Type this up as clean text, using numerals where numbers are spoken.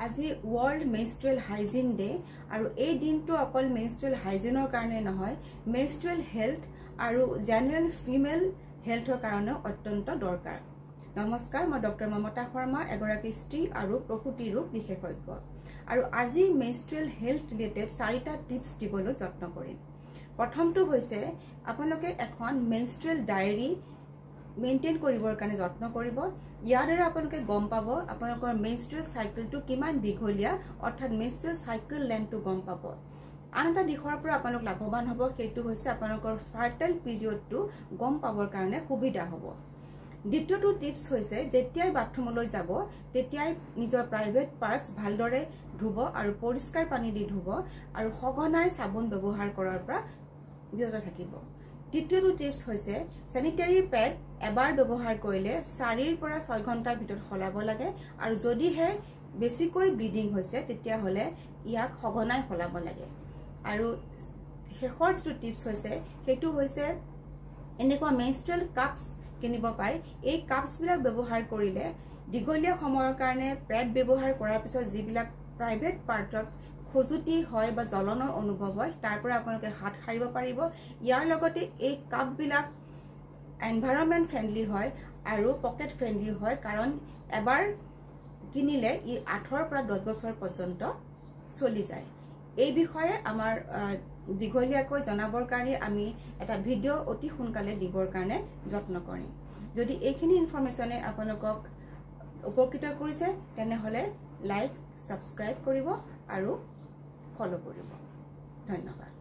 আজি world menstrual hygiene day আৰু এই দিনটো অকল মেনষ্ট্ৰুৱেল হাইজিনৰ কাৰণে নহয়, মেনষ্ট্ৰুৱেল হেল্থ আৰু জেনেৰেল ফিমেল হেল্থৰ কাৰণেও অত্যন্ত দৰকাৰ। নমস্কাৰ, মই ডক্টৰ মমতা শৰ্মা, এগৰাকী স্ত্ৰী আৰু প্ৰসূতি ৰোগ বিশেষজ্ঞ, আৰু আজি মেনষ্ট্ৰুৱেল হেল্থ ৰিলেটেড চাৰিটা টিপছ দিবলৈ যত্ন কৰিম। প্ৰথমটো হৈছে আপোনালোকে এখন মেনষ্ট্ৰুৱেল ডায়েৰী মেইনটেইন কৰিবৰ কাৰণে যত্ন কৰিব। ইয়াৰ দ্বাৰা আপোনালোকে গম পাব আপোনালোকৰ মেনষ্ট্ৰুৱেল চাইকেলটো কিমান দীঘলীয়া, অৰ্থাৎ মেনষ্ট্ৰুৱেল চাইকেল লেন্থটো গম পাব। আন এটা দিশৰ পৰা আপোনালোক লাভৱান হ'ব, সেইটো হৈছে আপোনালোকৰ ফাৰ্টাইল পিৰিয়ডটো গম পাবৰ কাৰণে সুবিধা হ'ব। দ্বিতীয়টো টিপছ হৈছে যেতিয়াই বাথৰুমলৈ যাব তেতিয়াই নিজৰ প্ৰাইভেট পাৰ্টছ ভালদৰে ধুব আৰু পৰিষ্কাৰ পানী দি ধুব আৰু সঘনাই চাবোন ব্যৱহাৰ কৰাৰ পৰা বিৰত থাকিব। তৃতীয়টো টিপছ হৈছে চেনিটেৰী পেড এবাৰ ব্যৱহাৰ কৰিলে 4ৰ পৰা 6 ঘণ্টাৰ ভিতৰত সলাব লাগে আৰু যদিহে বেছিকৈ ব্লিডিং হৈছে তেতিয়াহ'লে ইয়াক সঘনাই সলাব লাগে। আৰু শেষৰ যিটো টিপছ হৈছে সেইটো হৈছে এনেকুৱা মেনষ্ট্ৰুৱেল কাপছ কিনিব পায়। এই কাপছবিলাক ব্যৱহাৰ কৰিলে দীঘলীয়া সময়ৰ কাৰণে পেড ব্যৱহাৰ কৰাৰ পিছত যিবিলাক প্ৰাইভেট পাৰ্টত খজুতি হয় বা জ্বলনৰ অনুভৱ হয় তাৰ পৰা আপোনালোকে হাত সাৰিব পাৰিব। ইয়াৰ লগতে এই কাপবিলাক এনভাইৰনমেণ্ট ফ্ৰেণ্ডলি হয় আৰু পকেট ফ্ৰেণ্ডলি হয়, কাৰণ এবাৰ কিনিলে ই 8ৰ পৰা 10 বছৰ পৰ্যন্ত চলি যায়। এই বিষয়ে আমাৰ দীঘলীয়াকৈ জনাবৰ কাৰণে আমি এটা ভিডিঅ' অতি সোনকালে দিবৰ কাৰণে যত্ন কৰিম। যদি এইখিনি ইনফৰ্মেশ্যনে আপোনালোকক উপকৃত কৰিছে তেনেহ'লে লাইক, ছাবস্ক্ৰাইব কৰিব আৰু ফ'ল' কৰিব। ধন্যবাদ।